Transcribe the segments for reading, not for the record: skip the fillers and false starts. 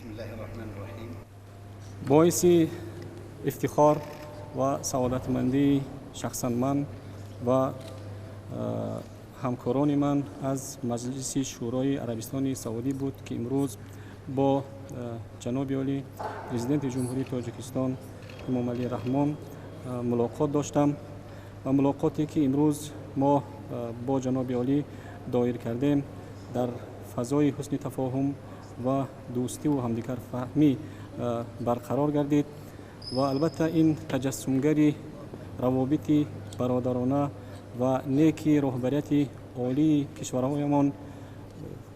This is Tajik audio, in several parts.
بسم الله الرحمن الرحيم. Боиси ифтихор ва саодатмандии шахсан ман ва ҳамкорони ман аз Маҷлиси Шӯрои Арабистони Саудӣ буд, ки имрӯз бо ҷаноби олӣ, Президенти Ҷумҳурии Тоҷикистон Эмомалӣ Раҳмон мулоқот доштам ва мулоқоте, ки имрӯз мо бо ҷаноби олӣ доир кардем, дар фазои ҳусни тафоҳум ва дӯстиву ҳамдигарфаҳмӣ барқарор гардид ва албатта ин таҷассумгари равобити бародарона ва неки роҳбарияти олии кишварҳоямон,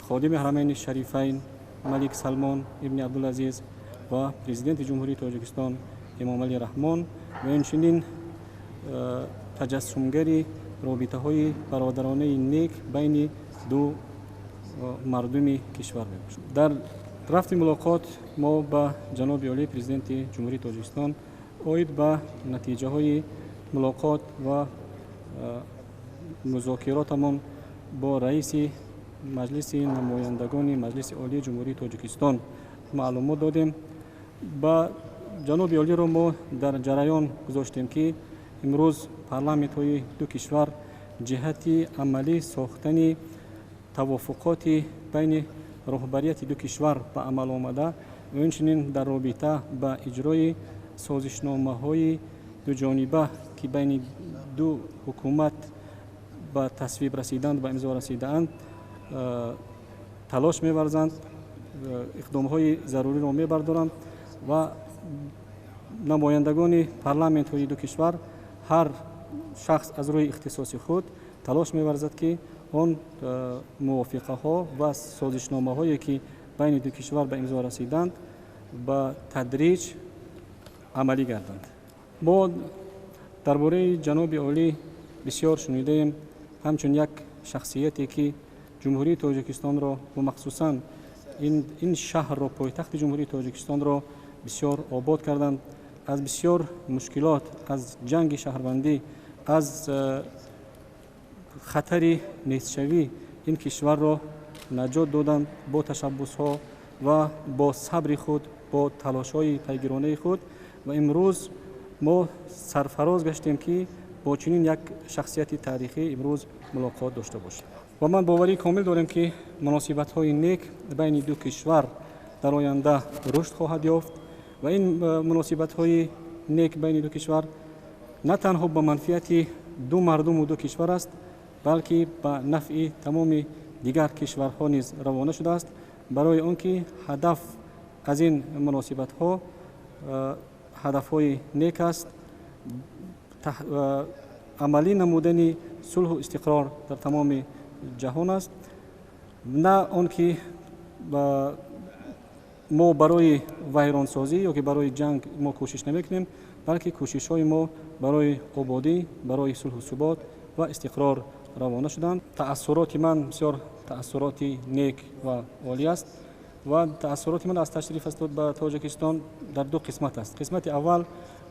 ходими Ҳарамайни Шарифайн Малик Салмон ибни Абдулазиз ва Президенти Ҷумҳурии Тоҷикистон Эмомалӣ Раҳмон ва инчунин таҷассумгари робитаҳои бародаронаи нек байни ду мардуми кишвар мебошад. Дар рафти мулоқот мо ба ҷаноби олӣ, Президенти Ҷумҳурии Тоҷикистон оид ба натиҷаҳои мулоқот ва музокиротамон бо раиси Маҷлиси намояндагони Маҷлиси Олии Ҷумҳурии Тоҷикистон маълумот додем. Ба ҷаноби олиро мо дар ҷараён гузоштем, ки имрӯз парламентҳои ду кишвар ҷиҳати амалӣ сохтани тавофуқоти байни роҳбарияти ду кишвар ба амал омада ва инчунин дар робита ба иҷрои созишномаҳои дуҷониба, ки байни ду ҳукумат ба тасвиб расиданд, ба имзо расидаанд, талош меварзанд, иқдомҳои заруриро мебардоранд ва намояндагони парламентҳои ду кишвар ҳар шахс аз рӯи ихтисоси худ талош меварзад, ки он мувофиқаҳо ва созишномаҳое, ки байни ду кишвар ба имзо расиданд, ба тадриҷ амалӣ гарданд. Мо дар бораи ҷаноби олӣ бисёр шунидаем, ҳамчун як шахсияте, ки Ҷумҳурии Тоҷикистонро ва махсусан ин шаҳрро, пойтахти Ҷумҳурии Тоҷикистонро бисёр обод карданд, аз бисёр мушкилот, аз ҷанги шаҳрвандӣ, аз хатари нестшавӣ ин кишварро наҷот доданд бо ташаббусҳо ва бо сабри худ, бо талошҳои пайгиронаи худ. Ва имрӯз мо сарфароз гаштем, ки бо чунин як шахсияти таърихӣ имрӯз мулоқот дошта бошем. Ва ман боварии комил дорем, ки муносибатҳои нек байни ду кишвар дар оянда рушд хоҳад ёфт ва ин муносибатҳои нек байни ду кишвар на танҳо ба манфиати ду мардуму ду кишвар аст, балки ба нафъи тамоми дигар кишварҳо низ равона шудааст, барои он ки ҳадаф аз ин муносибатҳо ҳадафҳои нек аст: амалӣ намудани сулҳу истиқрор дар тамоми ҷаҳон аст. На он ки мо барои вайронсозӣ ё ки барои ҷанг мо кӯшиш намекунем, балки кӯшишҳои мо барои ободӣ, барои сулҳу субот ва истиқрор равона шуданд. Таассуроти ман бисёр таассуроти нек ва олӣ аст ва таассуроти ман аз ташриф аст ба Тоҷикистон дар ду қисмат аст. Қисмати аввал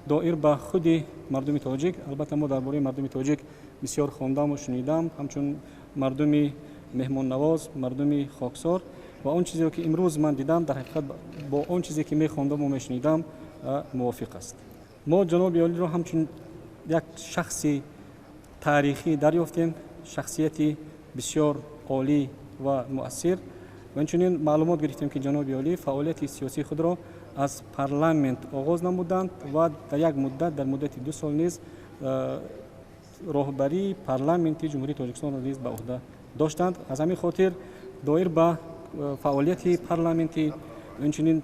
доир ба худи мардуми тоҷик. Албатта, мо дар бораи мардуми тоҷик бисёр хондаму шунидам, ҳамчун мардуми меҳмоннавоз, мардуми хоксор, ва он чизе, ки имрӯз ман дидам, дар ҳақиқат бо он чизе, ки мехондаму мешунидам, мувофиқ аст. Мо ҷаноби олиро ҳамчун як шахси таърихӣ дарёфтем, шахсияти бисёр олӣ ва муассир, ва инчунин маълумот гирифтем, ки ҷаноби олӣ фаъолияти сиёсии худро аз парламент оғоз намуданд ва дар як муддат, дар муддати 2 сол низ роҳбарии парламенти Ҷумҳурии Тоҷикистонро низ ба уҳда доштанд. Аз ҳамин хотир доир ба фаъолияти парламентӣ, инчунин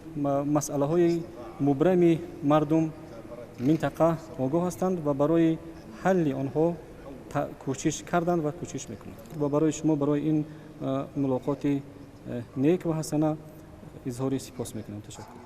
масъалаҳои мубрами мардум минтақа огоҳ ҳастанд ва барои ҳалли онҳо кӯшиш карданд ва кӯшиш мекунанд. Ва барои шумо барои ин мулоқоти нек ва ҳасана изҳори сипос мекунам. Ташаккур.